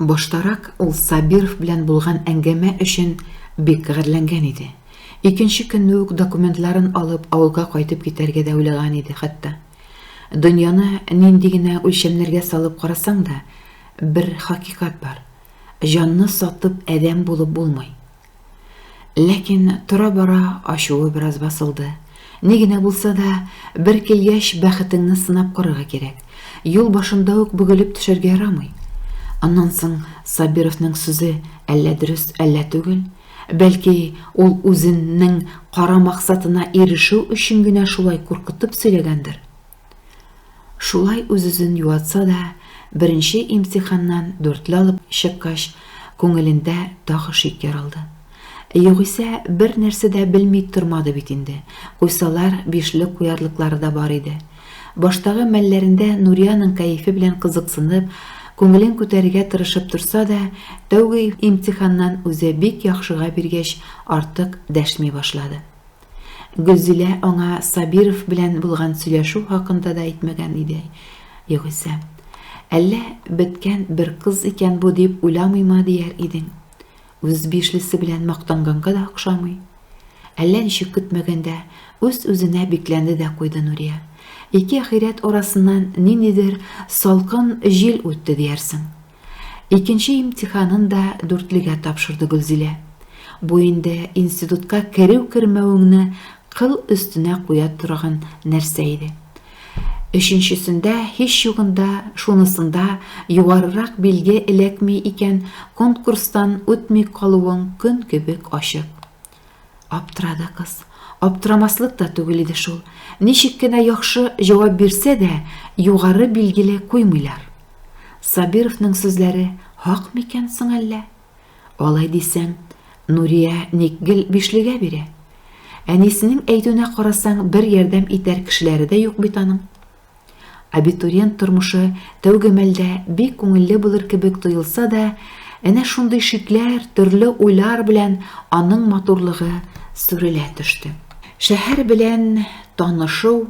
Баштарак ул Сабиров белән булган әңгәмә өчен бик гарьләнгән иде. Икенче көнне үк документларын алып авылга кайтып китәргә дә уйлаган иде хәтта. Дөньяны нинди генә үлчәмнәргә салып карасаң да, бер хакыйкать бар, җанны сатып адәм булып булмый. Ләкин тора-бара ачуы бераз басылды. Ни генә булса да, бер килгәч, бәхетеңне сынап карарга кирәк. Юл башында ук бөгелеп төшәргә ярамый. Аннан соң Сабировның сүзе әллә дөрес, әллә түгел. Бәлки, ул үзенең кара максатына ирешү өчен генә шулай куркытып сөйләгәндер. Шулай үз-үзен юатса да, беренче имтиханнан дүртле алып чыккач, күңелендә тагы шик яралды. Югыйсә, бер нәрсә дә белми тормады бит инде, куйсалар, бишле куярлыклары да бар иде. Баштагы мәлләрендә Нуриянең кәефе белән кызыксынып, күңелен күтәрергә тырышып торса да, тәүге имтиханнан үзе бик яхшыга биргәч, артык дәшми башлады. Гөлзилә аңа Сабиров белән булган сөйләшү хакында да әйтмәгән иде, югыйсә. Әллә беткән бер кыз икән бу дип уйламыймы дияр идең. Үз бишлесе белән мактанганга да охшамый. Әллә ничек көтмәгәндә үз-үзенә бикләнде дә куйды Нурия. Ике ахирәт арасыннан ниндидер салкын җил үтте диярсең. Икенче имтиханын да дүртлегә тапшырды Гөлзилә. Бу инде институтка керү-кермәвеңне кыл өстенә куя торган нәрсә иде. Өченчесендә, һич югында, шунысында югарырак билге эләкми икән, конкурстан үтми калуың көн кебек ачык. Аптырады кыз. Аптырамаслык та түгел иде шул. Ничек кенә яхшы җавап бирсә дә, югары билгеле куймыйлар. Сабировның сүзләре хак микән соң әллә? Алай дисәң, Нурия ник гел бишлегә бирә? Әнисенең әйтүенә карасаң, бер ярдәм итәр кешеләре дә юк бит аның. Абитуриент тормышы тәүге мәлдә бик күңелле булыр кебек тоелса да, әнә шундый шикләр, төрле уйлар белән аның матурлыгы сүрелә төште. Шәһәр белән танышу,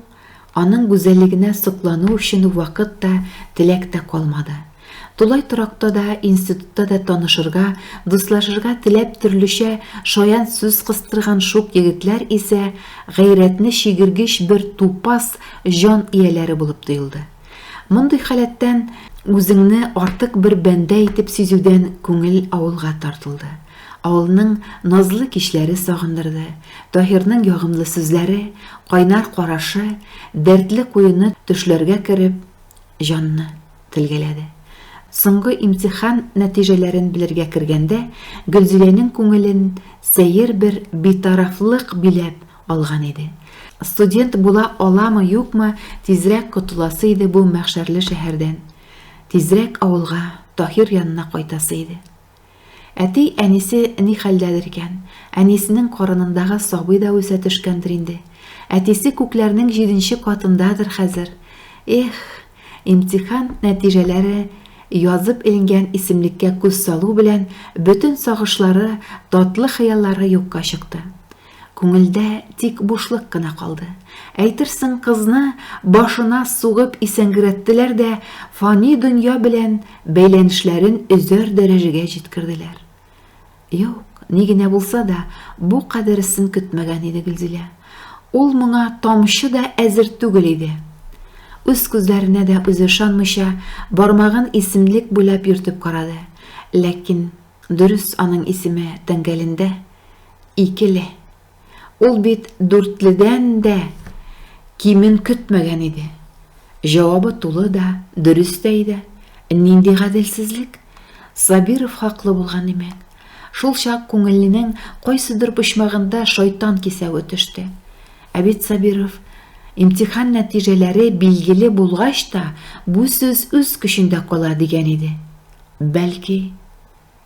аның гүзәллегенә соклану өчен вакыт та, теләк тә калмады. Тулай торакта да, институтта да танышырга, дуслашырга теләп төрлечә шаян сүз кыстырган шук егетләр исә гайрәтне чигергеч бер тупас җан ияләре булып тоелды. Мондый халәттән үзеңне артык бер бәндә итеп сизүдән күңел авылга тартылды. Авылның назлы кичләре сагындырды, Таһирның ягымлы сүзләре, кайнар карашы, дәртле куены төшләргә кереп, җанны телгәләде. Соңгы имтихан нәтиҗәләрен белергә кергәндә, Гөлзиләнең күңелен сәер бер битарафлык биләп алган иде. Студент була аламы-юкмы, тизрәк котыласы иде бу мәхшәрле шәһәрдән. Тизрәк авылга, Таһир янына кайтасы иде. Әти-әнисе ни хәлдәдер икән? Әнисенең карынындагы сабый да үсә төшкәндер инде. Әтисе күкләрнең җиденче катындадыр хәзер. Эх, имтихан нәтиҗәләре язып эленгән исемлеккә күз салу белән бөтен сагышлары, татлы хыяллары юкка чыкты. Күңелдә тик бушлык кына калды. Әйтерсең, кызны башына сугып исәнгерәттеләр дә фани дөнья белән бәйләнешләрен өзәр дәрәҗәгә җиткерделәр. Юк, ни генә булса да, бу кадәресен көтмәгән иде Гөлзилә. Ул моңа тамчы да әзер түгел иде. Үз күзләренә дә үзе ышанмыйча, бармагын исемлек буйлап йөртеп карады. Ләкин дөрес аның исеме тәңгәлендә Икеле. Ул бит дүртледән дә кимен көтмәгән иде. Җавабы тулы да, дөрес тә иде. Нинди гаделсезлек! Сабиров хаклы булган, димәк. Шул чак күңеленең кайсыдыр почмагында шайтан кисәве төште. Ә бит Сабиров, имтихан нәтиҗәләре билгеле булгач та, бу сүз үз көчендә кала, дигән иде. Бәлки,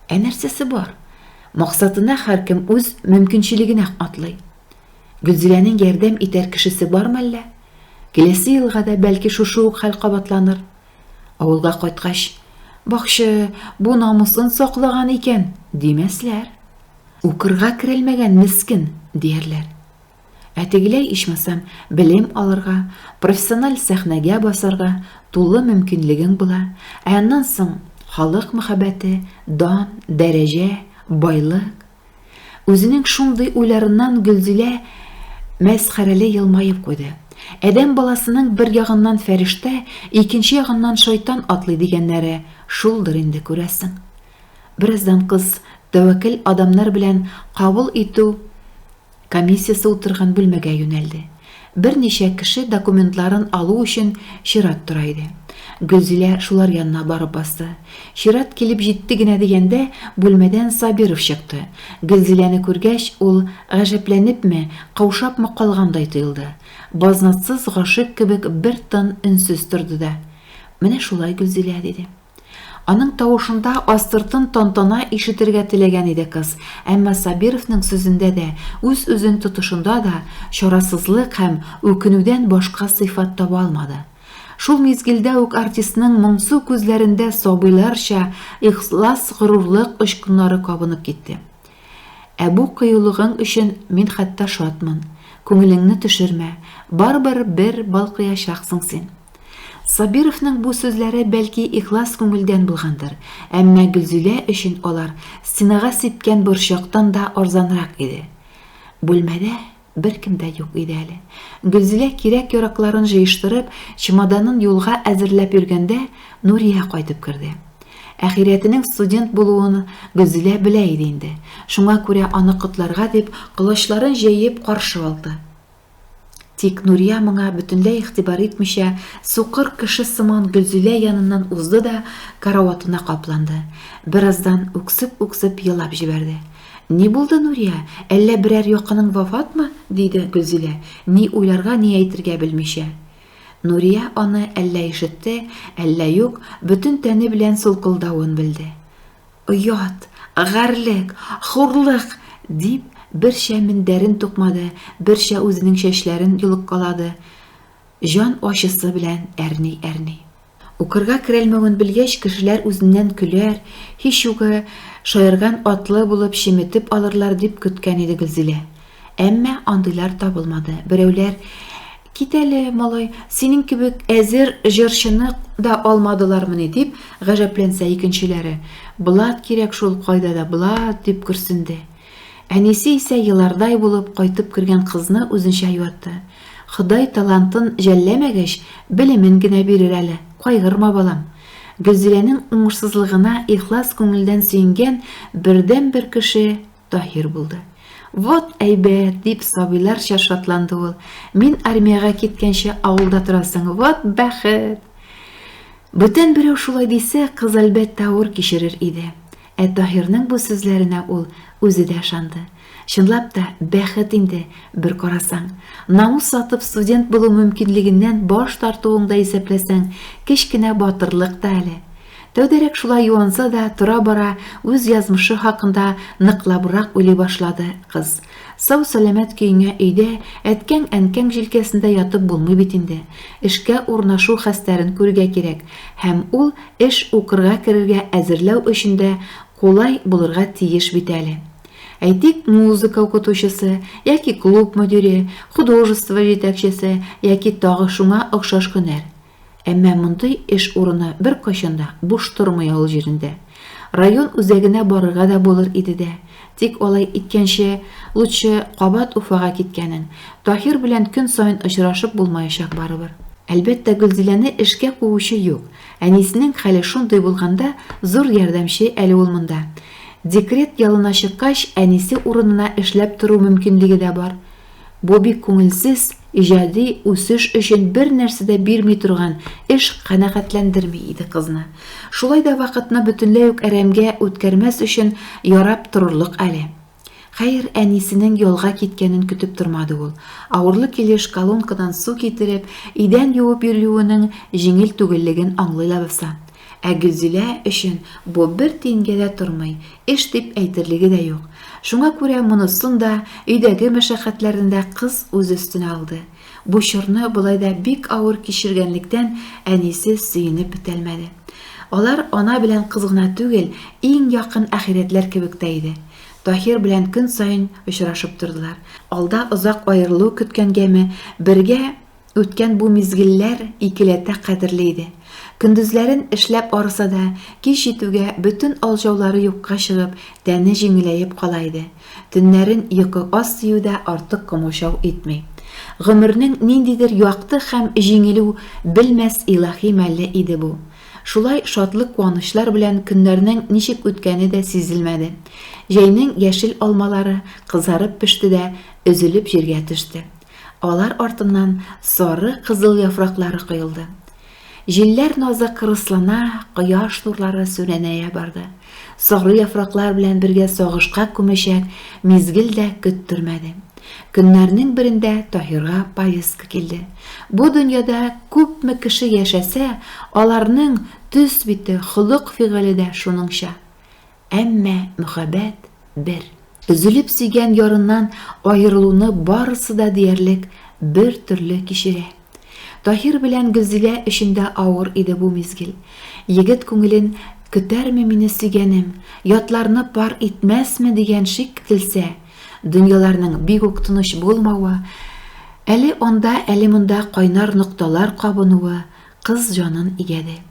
Ә нәрсәсе бар? Максатына һәркем үз мөмкинчелегенә атлый. Гөлзиләнең ярдәм итәр кешесе бармы әллә? Киләсе елга да бәлки шушы ук хәл кабатланыр. Авылга кайткач, бакчы, бу намусын саклаган икән, димәсләр. Укырга керелмәгән мескен, диярләр. Ә тегеләй, ичмасам, белем алырга, профессиональ сәхнәгә басарга тулы мөмкинлегең була. Ә аннан соң, Халык мәхәббәте, дан, дәрәҗә, байлык. Үзенең шундый уйларыннан Гөлзилә мәсхәрәле елмаеп куйды. Адәм баласының бер ягыннан фәрештә, икенче ягыннан шайтан атлый дигәннәре шулдыр инде, күрәсең. Бераздан кыз тәвәккәл адамнар белән кабул итү комиссиясе утырган бүлмәгә юнәлде. Берничә кеше документларын алу өчен чират тора иде. Гөлзилә шулар янына барып басты. Чират килеп җитте генә дигәндә, бүлмәдән Сабиров чыкты. Гөлзиләне күргәч, ул гаҗәпләнепме, каушапмы калгандай тоелды. Базнатсыз гашыйк кебек бер тын өнсез торды да. Менә шулай, Гөлзилә, диде. Аның тавышында астыртын тантана ишетергә теләгән иде кыз, әмма Сабировның сүзендә дә, үз-үзен тотышында да чарасызлык һәм үкенүдән башка сыйфат таба алмады. Шул мизгелдә үк артистның моңсу күзләрендә сабыйларча ихлас горурлык очкыннары кабынып китте. Ә бу кыюлыгың өчен мин хәтта шатмын. Күңелеңне төшермә, барыбер бер балкыячаксың син. Сабировның бу сүзләре бәлки ихлас күңелдән булгандыр, әмма Гөлзилә өчен алар стенага сипкән борчактан да арзанрак иде. Бүлмәдә беркем дә юк иде әле. Гөлзилә кирәк-яракларын җыештырып, чемоданын юлга әзерләп йөргәндә, Нурия кайтып керде. Әхирәтенең студент булуын Гөлзилә белә иде инде. Шуңа күрә аны котларга дип, колачларын җәеп каршы алды. Тик Нурия моңа бөтенләй игътибар итмичә, сукыр кеше сыман Гөлзилә яныннан узды да караватына капланды. Бераздан үксеп-үксеп елап җибәрде. Ни булды, Нурия, әллә берәр якының вафатмы? диде Гөлзилә, ни уйларга, ни әйтергә белмичә. Нурия аны әллә ишетте, әллә юк, бөтен тәне белән сулкылдавын белде. Оят, гарьлек, хурлык! дип, берчә мендәрен тукмады, берчә үзенең чәчләрен йолыккалады, җан ачысы белән әрни-әрни. Укырга керәлмәвен белгәч, кешеләр үзеннән көләр, һич югы, шаярган атлы булып чеметеп алырлар дип көткән иде Гөлзилә. Әмма андыйлар табылмады. Берәүләр, Кит әле, малай, синең кебек әзер җырчыны да алмадылармыни, дип гаҗәпләнсә, икенчеләре, Блат кирәк шул, кайда да блат, дип көрсенде. Әнисе исә елардай булып кайтып кергән кызны үзенчә юатты. Ходай талантын жәлләмәгәч, белемен генә бирер әле, кайгырма, балам. Гөлзиләнең уңышсызлыгына ихлас күңелдән сөенгән бердәнбер кеше Таһир булды. Вот әйбәт, дип сабыйларча шатланды ул. Мин армиягә киткәнче авылда торасың, вот бәхет! Бүтән берәү шулай дисә, кыз әлбәттә авыр кичерер иде. Ә Таһирның бу сүзләренә ул үзе дә ышанды. Чынлап та, бәхет инде, бер карасаң. Намус сатып студент булу мөмкинлегеннән баш тартуың да исәпләсәң, кечкенә батырлык та әле. Тәүдәрәк шулай юанса да, тора-бара үз язмышы хакында ныклабрак уйлый башлады кыз. Сау-сәламәт көеңә өйдә, әткәң-әнкәң җилкәсендә ятып булмый бит инде. Эшкә урнашу хәстәрен күрергә кирәк. Һәм ул эш укырга керергә әзерләү өчен дә кулай булырга тиеш бит әле. Әйтик, музыка укытучысы, яки клуб мөдире, художество җитәкчесе, яки тагы шуңа охшаш һөнәр. Әмма мондый эш урыны беркайчан да буш тормый авыл җирендә. Район үзәгенә барырга да булыр иде дә, тик алай иткәнче, лучше кабат Уфага киткәнең. Таһир белән көн саен очрашып булмаячак барыбер. Әлбәттә, Гөлзиләне эшкә куучы юк. Әнисенең хәле шундый булганда, зур ярдәмче әле ул монда. Декрет ялына чыккач, әнисе урынына эшләп тору мөмкинлеге дә бар. Бу бик күңелсез, иҗади үсеш өчен бер нәрсә дә бирми торган эш канәгатьләндерми иде кызны. Шулай да вакытны бөтенләй үк әрәмгә үткәрмәс өчен ярап торырлык әле. Хәер, әнисенең ялга киткәнен көтеп тормады ул. Авырлы килеш колонкадан су китереп, идән юып йөрүенең җиңел түгеллеген аңлый ләбаса. Ә Гөлзилә өчен бу бер тиенгә дә тормый, эш дип әйтерлеге дә юк. Шуңа күрә монысын да, өйдәге мәшәкатьләрне дә кыз үз өстенә алды. Бу чорны болай да бик авыр кичергәнлектән, әнисе сөенеп бетәлмәде. Алар ана белән кыз гына түгел, иң якын ахирәтләр кебек тә иде. Таһир белән көн саен очрашып тордылар. Алда озак аерылу көткәнгәме, бергә Үткән бу мизгелләр икеләтә кадерле иде. Көндезләрен эшләп арыса да, кич җитүгә бөтен алҗаулары юкка чыгып, тәне җиңеләеп кала иде. Төннәрен йокы аз тию дә артык комачау итми. Гомернең ниндидер якты һәм җиңелү белмәс илаһи мәле иде бу. Шулай шатлык-куанычлар белән көннәрнең ничек үткәне дә сизелмәде. Җәйнең яшел алмалары кызарып пеште дә өзелеп җиргә төште. Алар артыннан сары кызыл яфраклары коелды. Җилләр назы кырыслана, кояш нурлары сүрәнәя барды. Сары яфраклар белән бергә сагышка күмәчәк мизгел дә көттермәде. Көннәрнең берендә Таһирга повестка килде. Бу дөньяда күпме кеше яшәсә, аларның төс-бите, холык-фигыле дә шуныңча. Әмма мөхәббәт бер. Өзелеп сөйгән ярыннан аерылуны барысы да диярлек бер төрле кичерә. Таһир белән Гөлзилә өчен дә авыр иде бу мизгел. Егет күңелен көтәрме мине сөйгәнем, ятларны пар итмәсме дигән шик телсә, дөньяларның бик үк тыныч булмавы, әле анда, әле монда кайнар нокталар кабынуы кыз җанын игәде.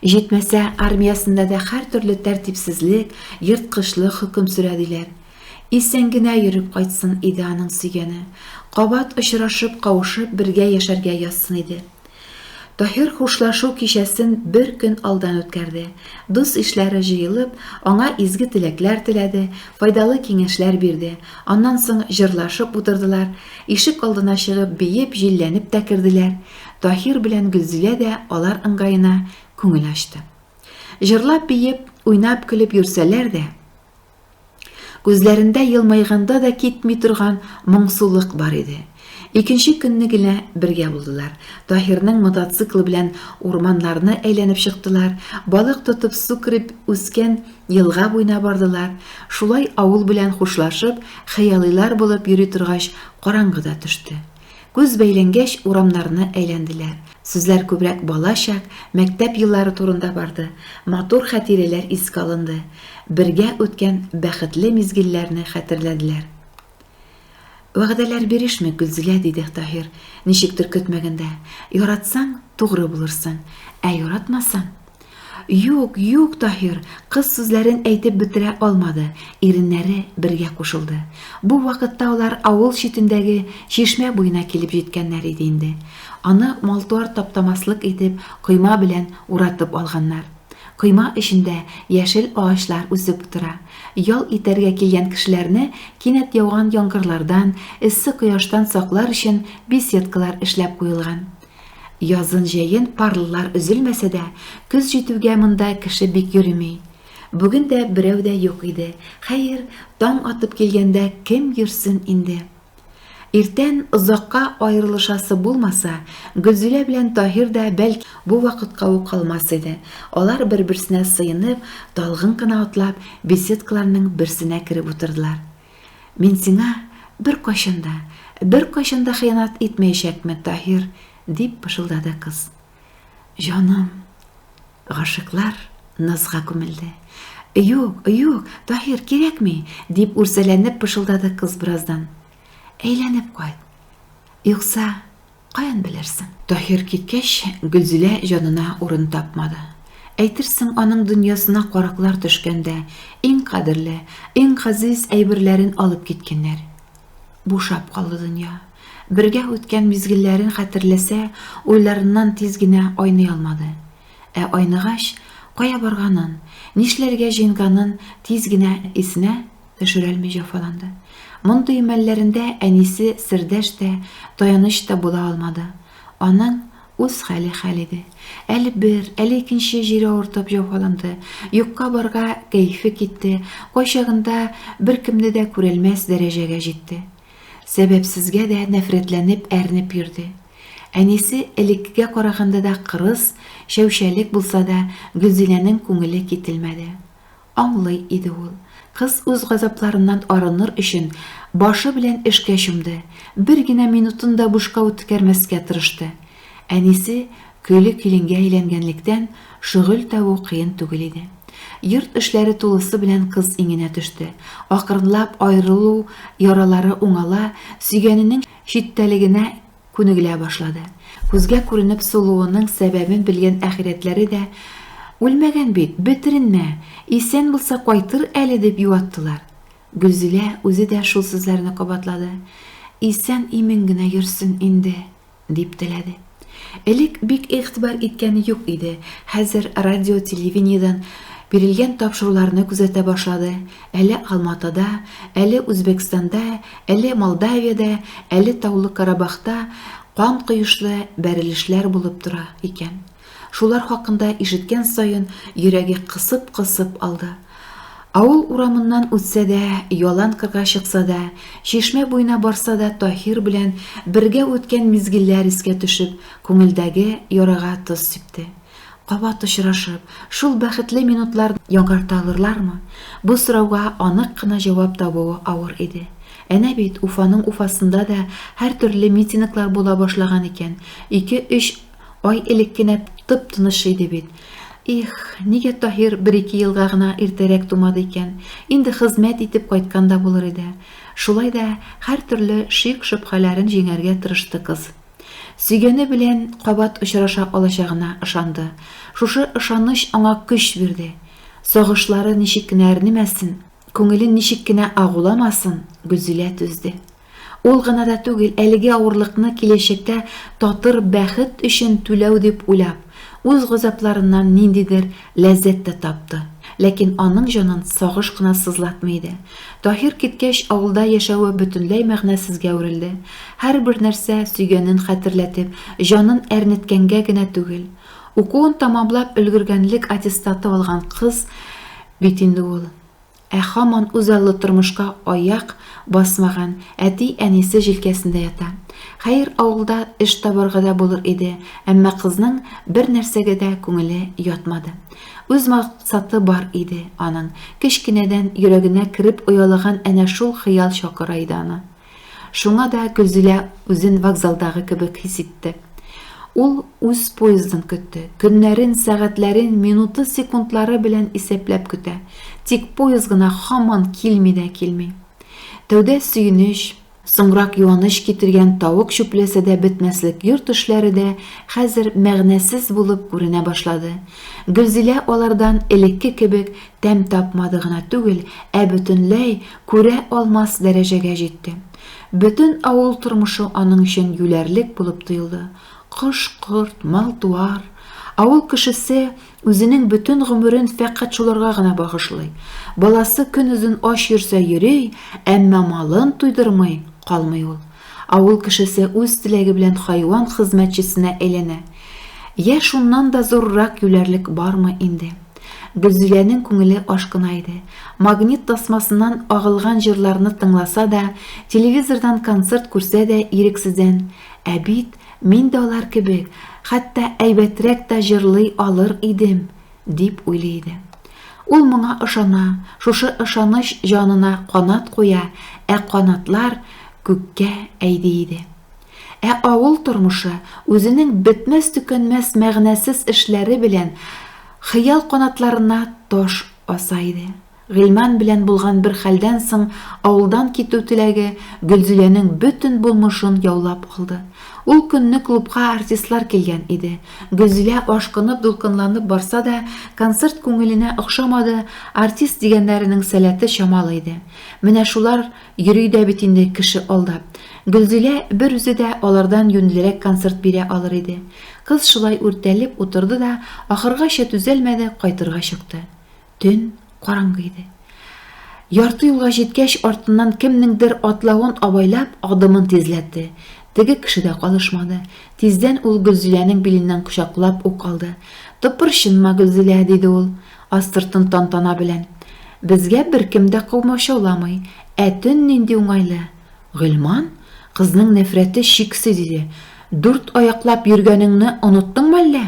Җитмәсә, армиясендә дә һәртөрле тәртипсезлек, ерткычлык хөкем сөрә, диләр. Исән генә йөреп кайтсын иде аның сөйгәне. Кабат очрашып, кавышып, бергә яшәргә язсын иде. Таһир хушлашу кичәсен бер көн алдан үткәрде. Дус-ишләре җыелып, аңа изге теләкләр теләде, файдалы киңәшләр бирде. Аннан соң җырлашып утырдылар, ишек алдына чыгып биеп, җилләнеп тә керделәр. Таһир белән Гөлзилә дә алар ыңгаена күңел ачты. Җырлап-биеп, уйнап-көлеп йөрсәләр дә, күзләрендә елмайганда да китми торган моңсулык бар иде. Икенче көнне генә бергә булдылар. Таһирның мотоциклы белән урманнарны әйләнеп чыктылар, балык тотып су кереп үскән елга буена бардылар. Шулай авыл белән хушлашып, хыялыйлар булып йөри торгач, караңгы да төште. Күз бәйләнгәч, урамнарны әйләнделәр. Сүзләр күбрәк балачак, мәктәп еллары турында барды, матур хатирәләр искә алынды, бергә үткән бәхетле мизгелләрне хәтерләделәр. Вәгъдәләр бирешмик, Гөлзилә, диде Таһир, ничектер көтмәгәндә. Яратсаң, тугры булырсың, ә яратмасаң. Юк, юк, Таһир, кыз сүзләрен әйтеп бетерә алмады, иреннәре бергә кушылды. Бу вакытта алар авыл читендәге чишмә буена килеп җиткәннәр иде инде. Аны мал-туар таптамаслык итеп койма белән уратып алганнар. Койма эчендә яшел агачлар үсеп утыра. Ял итәргә килгән кешеләрне кинәт яуган яңгырлардан, эссе кояштан саклар өчен беседкалар эшләп куелган. Язын-җәен парлылар өзелмәсә дә, көз җитүгә монда кеше бик йөреми. Бүген дә берәү дә юк иде. Хәер, таң атып килгәндә кем йөрсен инде? Иртән озакка аерылышасы булмаса, Гөлзилә белән Таһир да, бәлки, бу вакытка ук калмас иде. Алар бер-берсенә сыенып, талгын гына атлап, беседкаларның берсенә кереп утырдылар. Мин сиңа беркайчан да, беркайчан да хыянәт итмәячәкмен, Таһир, дип пышылдады кыз. Җаным, гашыйклар назга күмелде. Юк, юк, Таһир, кирәкми, дип үрсәләнеп пышылдады кыз бераздан. Әйләнеп кайт. Юкса, Каян белерсең? Таһир киткәч, Гөлзилә җанына урын тапмады. Әйтерсең, аның дөньясына караклар төшкән дә, иң кадерле, иң газиз әйберләрен алып киткәннәр. Бушап калды дөнья. Бергә үткән мизгелләрен хәтерләсә, уйларыннан тиз генә айный алмады. Ә айныгач, кая барганын, нишләргә җыенганын тиз генә исенә төшерәлми җәфаланды. Мондый мәлләрендә әнисе сердәш тә, таяныч та була алмады. Аның үз хәле хәл иде. Әле бер, әле икенче җире авыртып җәфаланды. Юкка-барга кәефе китте, кайчагында беркемне дә күрәлмәс дәрәҗәгә җитте. Сәбәпсезгә дә нәфрәтләнеп, әрнеп йөрде. Әнисе элеккегә караганда да кырыс, чәүчәлек булса да, Гөлзиләнең күңеле кителмәде. Аңлый иде ул. Кыз үз газапларыннан арыныр өчен башы белән эшкә чумды, бер генә минутын да бушка үткәрмәскә тырышты. Әнисе көйле киленгә әйләнгәнлектән, шөгыль табу кыен түгел иде. Йорт эшләре тулысы белән кыз иңенә төште. Акрынлап аерылу яралары уңала, сөйгәненең читтәлегенә. күнегелә башлады. Күзгә күренеп сулуының сәбәбен белгән әхирәтләре дә, Үлмәгән бит, бетеренмә, исән булса кайтыр әле, дип юаттылар. Гөлзилә үзе дә шул сүзләрне кабатлады. Исән-имин генә йөрсен инде. Дип теләде. Элек бик игътибар иткәне юк иде, хәзер радио-телевидениедән бирелгән тапшыруларны күзәтә башлады, әле Алматада, әле Үзбәкстанда, әле Молдавиядә, әле Таулы Карабахта кан коешлы бәрелешләр булып тора икән. Шулар хакында ишеткән саен йөрәге кысып-кысып алды. Авыл урамыннан үтсә дә, ялан кырга чыкса да, чишмә буена барса да Таһир белән бергә үткән мизгелләр искә төшеп, күңелдәге ярага тоз сипте. Кабат очрашып, шул бәхетле минутларны яңарта алырлармы? Бу сорауга анык кына җавап табуы авыр иде. Әнә бит, Уфаның Уфасында да һәртөрле митинглар була башлаган икән. Ике-өч Ай элек кенә тып-тыныч иде бит. Их, нигә Таһир бер-ике елга гына иртәрәк тумады икән? Инде хезмәт итеп кайткан да булыр иде. Шулай да һәртөрле шик-шөбһәләрен җиңәргә тырышты кыз. Сөйгәне белән кабат очраша алачагына ышанды. Шушы ышаныч аңа көч бирде. Сагышлары ничек кенә әрнемәсен, күңелен ничек кенә агуламасын, Гөлзилә түзде. Ул гына да түгел, әлеге авырлыкны киләчәктә татыр бәхет өчен түләү дип уйлап, үз газапларыннан ниндидер ләззәт тә тапты. Ләкин аның җанын сагыш кына сызлатмый иде. Таһир киткәч, авылда яшәве бөтенләй мәгънәсезгә әверелде. Һәрбер нәрсә сөйгәнен хәтерләтеп, җанын әрнеткәнгә генә түгел. Укуын тәмамлап өлгергәнлек аттестаты алган кыз бит инде ул. Ә һаман үзаллы тормышка аяк басмаган әти-әнисе җилкәсендә ята. Хәер, авылда эш табарга да булыр иде, әмма кызның бер нәрсәгә дә күңеле ятмады. Үз максаты бар иде аның, кечкенәдән йөрәгенә кереп оялаган әнә шул хыял чакыра иде аны. Шуңа да Гөлзилә үзен вокзалдагы кебек хис итте. Ул үз поездын көтте. Көннәрен, сәгатьләрен, минуты-секундлары белән исәпләп көтә. Тик поезд гына һаман килми дә килми. Тәүдә сөенеч, соңрак юаныч китергән тавык чүпләсә дә бетмәслек йорт эшләре дә хәзер мәгънәсез булып күренә башлады. Гөлзилә алардан элекке кебек тәм тапмады гына түгел, ә бөтенләй күрә алмас дәрәҗәгә җитте. Бөтен авыл тормышы аның өчен юләрлек булып тоелды. Кош-корт, мал-туар. Авыл кешесе үзенең бөтен гомерен фәкать шуларга гына багышлый. Баласы көнозын ач йөрсә йөри, әмма малын туйдырмый калмый ул. Авыл кешесе үз теләге белән хайван хезмәтчесенә әйләнә. Йә шуннан да зуррак юләрлек бармы инде? Гөлзиләнең күңеле ашкына иде. Магнит тасмасыннан агылган җырларны тыңласа да, телевизордан концерт күрсә дә ирексездән, Ә бит мин дә алар кебек, хәтта әйбәтрәк тә җырлый алыр идем, дип уйлый иде. Ул моңа ышана, шушы ышаныч җанына канат куя, ә канатлар күккә әйди иде. Ә авыл тормышы үзенең бетмәс-төкәнмәс мәгънәсез эшләре белән хыял канатларына таш аса иде. Гыйльман белән булган бер хәлдән соң авылдан китү теләге Гөлзиләнең бөтен булмышын яулап алды. Ул көнне клубка артистлар килгән иде. Гөлзилә ашкынып-дулкынланып барса да, концерт күңеленә охшамады, артист дигәннәренең сәләте чамалы иде. Менә шулар Йөри дә бит инде кеше алдап. Гөлзилә бер үзе дә алардан юньлерәк концерт бирә алыр иде. Кыз шулай үртәлеп утырды да, ахыргача түзәлмәде, кайтырга чыкты. Төн караңгы иде. Ярты юлга җиткәч, артыннан кемнеңдер атлавын абайлап, адымын тизләтте. Теге кеше дә калышмады. Тиздән ул Гөлзиләнең биленнән кочаклап ук алды. Тыпырчынма, Гөлзилә, диде ул, астыртын тантана белән. Безгә беркем дә комачауламый. Ә төн нинди уңайлы! Гыйльман? Кызның нәфрәте чиксез иде. Дүрт аяклап йөргәнеңне оныттыңмы әллә?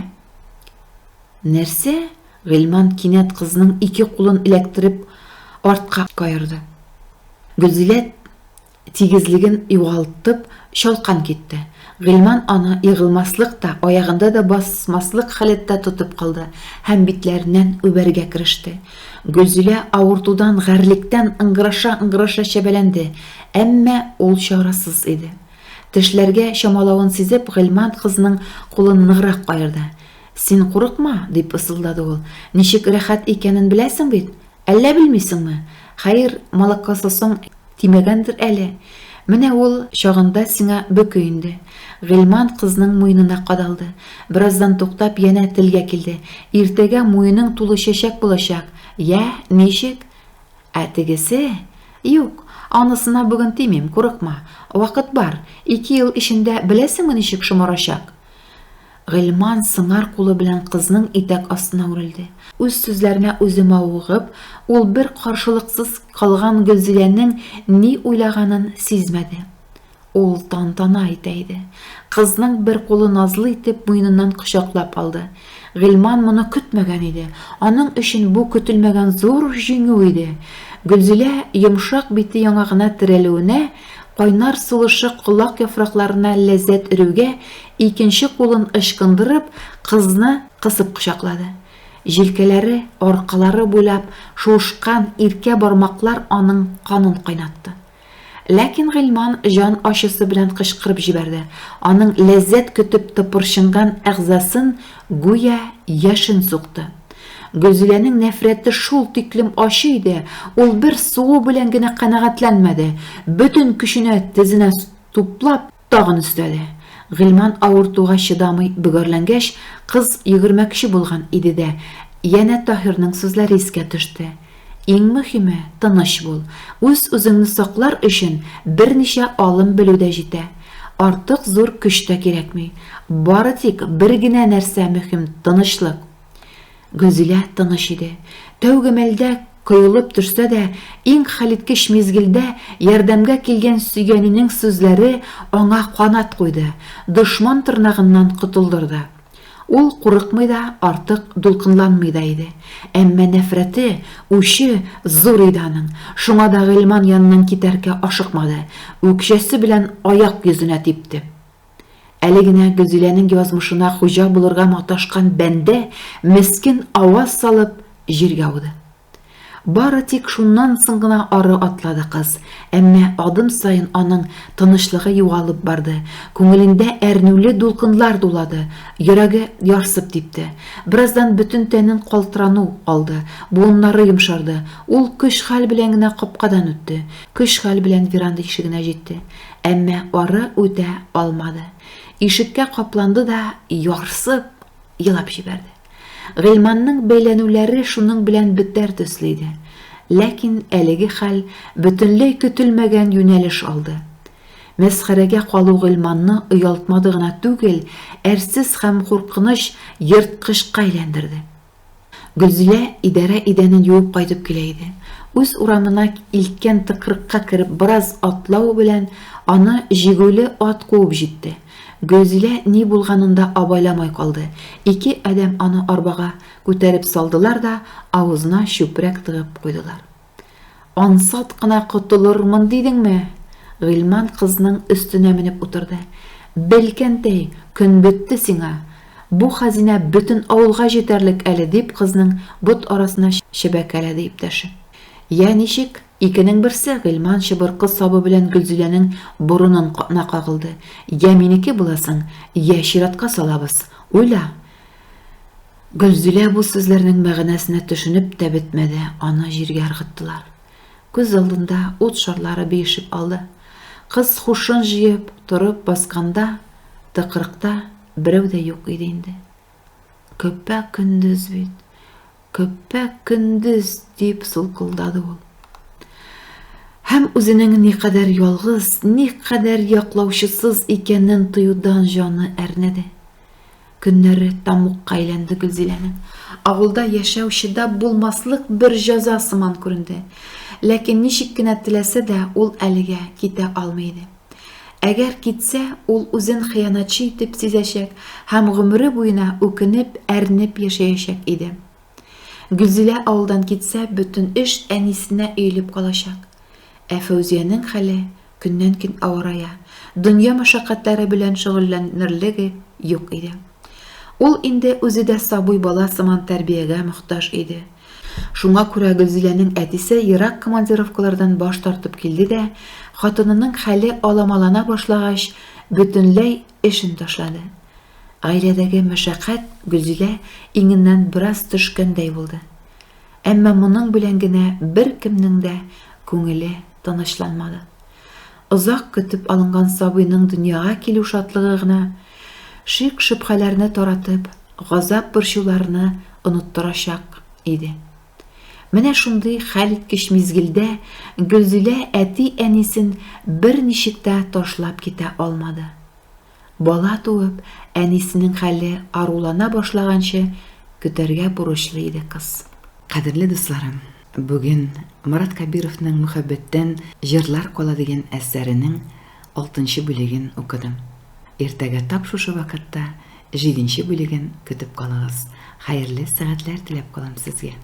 Нәрсә? Гыйльман кинәт кызның ике кулын эләктереп артка каерды. Гөлзилә Тигезлеген югалтып, чалкан китте. Гыйльман аны егылмаслык та, аягында да басмаслык халәттә тотып калды һәм битләреннән үбәргә кереште. Гөлзилә авыртудан, гарьлектән ыңгыраша-ыңгыраша чәбәләнде, әмма ул чарасыз иде. Тешләргә чамалавын сизеп, Гыйльман кызның кулын ныграк каерды. Син курыкма, дип пысылдады ул. Ничек рәхәт икәнен беләсең бит? Әллә белмисеңме? Хәер, молокососың тимәгәндер әле. Менә ул чагында сиңа бөке инде. Гыйльман кызның муенына кадалды. Бераздан туктап, янә телгә килде. Иртәгә муеның тулы чәчәк булачак. Йә, ничек? Ә тегесе? Юк, анысына бүген тимим, курыкма. Вакыт бар. Ике ел эчендә беләсеңме ничек шомарачак? Гыйльман сыңар кулы белән кызның итәк астына үрелде. Үз сүзләренә үзе мавыгып, ул бер каршылыксыз калган Гөлзиләнең ни уйлаганын сизмәде. Ул тантана итә иде. Кызның бер кулы назлы итеп муеныннан кочаклап алды. Гыйльман моны көтмәгән иде. Аның өчен бу көтелмәгән зур җиңү иде. Гөлзилә йомшак бите яңагына терәлүенә, кайнар сулышы колак яфракларына ләззәт өрүгә, икенче кулын ычкындырып, кызны кысып кочаклады. Җилкәләре, аркалары буйлап шуышкан иркә бармаклар аның канын кайнатты. Ләкин Гыйльман җан ачысы белән кычкырып җибәрде. Аның ләззәт көтеп тыпырчынган әгъзасын гүя яшен сукты. Гөлзиләнең нәфрәте шул тиклем ачы иде, ул бер сугу белән генә канәгатьләнмәде, бөтен көченә тезенә туплап, тагын өстәде. Гыйльман авыртуга чыдамый бөгәрләнгәч, кыз йөгермәкче булган иде дә, янә Таһирның сүзләре искә төште. Иң мөһиме, тыныч бул. Үз-үзеңне саклар өчен берничә алым белү дә җитә. Артык зур көч тә кирәкми. Бары тик бер генә нәрсә мөһим, тынычлык. Гөлзилә тыныч иде. Тәүге мәлдә коелып төшсә дә, иң хәлиткеч мизгелдә ярдәмгә килгән сөйгәненең сүзләре аңа канат куйды, дошман тырнагыннан котылдырды. Ул курыкмый да, артык дулкынланмый да иде. Әмма нәфрәте, үче зур иде аның. Шуңа да Гыйльман яныннан китәргә ашыкмады, үкчәсе белән аяк йөзенә типте. Әле генә Гөлзиләнең язмышына хуҗа булырга маташкан бәндә мескен аваз салып җиргә ауды. Бары тик шуннан соң гына ары атлады кыз. Әмма адым саен аның тынычлыгы югалып барды, күңелендә әрнүле дулкынлар дулады, йөрәге ярсып типте. Бераздан бөтен тәнен калтырану алды, буыннары йомшарды. Ул көч-хәл белән генә капкадан үтте, көч-хәл белән веранда ишегенә җитте. Әмма ары үтә алмады. Ишеккә капланды да ярсып елап җибәрде. Гыйльманның бәйләнүләре шуның белән бетәр төсле иде. Ләкин әлеге хәл бөтенләй көтелмәгән юнәлеш алды. Мәсхәрәгә калу Гыйльманны оялтмады гына түгел, әрсез һәм куркыныч ерткычка әйләндерде. Гөлзилә идарә идәнен юып кайтып килә иде. Үз урамына илткән тыкрыкка кереп бераз атлау белән аны җигүле ат куып җитте. Гөлзилә ни булганын да абайламай калды. Ике адәм аны арбага күтәреп салдылар да авызына чүпрәк тыгып куйдылар. Ансат кына котылырмын дидеңме? Гыйльман кызның өстенә менеп утырды. Бел, кәнтәй, көн бетте сиңа. Бу хәзинә бөтен авылга җитәрлек әле, дип кызның бот арасына чәбәкәләде иптәше. Йә, ничек? Икенең берсе, Гыйльман чыбыркы сабы белән Гөлзиләнең борынына кагылды. Йә минеке буласың, йә чиратка салабыз. Уйла! Гөлзилә бу сүзләрнең мәгънәсенә төшенеп тә бетмәде, аны җиргә ыргыттылар. Күз алдында ут шарлары биешеп алды. Кыз хушын җыеп, торып басканда, тыкрыкта берәү дә юк иде инде. Көпә-көндез бит, көпә-көндез, дип сулкылдады ул. Һәм үзенең никадәр ялгыз, никадәр яклаучысыз икәнен тоюдан җаны әрнеде. Көннәре тәмугка әйләнде Гөлзиләнең. Авылда яшәү чыдап булмаслык бер җәза сыман күренде. Ләкин ничек кенә теләсә дә, ул әлегә китә алмый иде. Әгәр китсә, ул үзен хыянәтче итеп сизәчәк һәм гомере буена үкенеп, әрнеп яшәячәк иде. Гөлзилә авылдан китсә, бөтен эш әнисенә өелеп калачак. Ә Фәүзиянең хәле көннән-көн авырая, дөнья мәшәкатьләре белән шөгыльләнерлеге юк иде. Ул инде үзе дә сабый бала сыман тәрбиягә мохтаҗ иде. Шуңа күрә Гөлзиләнең әтисе ерак командировкалардан баш тартып килде дә, хатынының хәле аламалана башлагач, бөтенләй эшен ташлады. Гаиләдәге мәшәкать Гөлзилә иңеннән бераз төшкәндәй булды. Әмма моның белән генә беркемнең дә күңеле тынычланмады. Озак көтеп алынган сабыйның дөньяга килү шатлыгы гына, шик-шөбһәләрне таратып, газап-борчуларны оныттырачак иде. Менә шундый хәлиткеч мизгелдә Гөлзилә әти-әнисен берничек тә ташлап китә алмады. Бала туып, әнисенең хәле арулана башлаганчы көтәргә бурычлы иде кыз. Кадерле дусларым, бүген Марат Кәбировның Мөхәббәттән җырлар кала дигән әсәренең алтынчы бүлеген укыдым. Иртәгә тап шушы вакытта җиденче бүлеген көтеп калыгыз. Хәерле сәгатьләр теләп калам сезгә.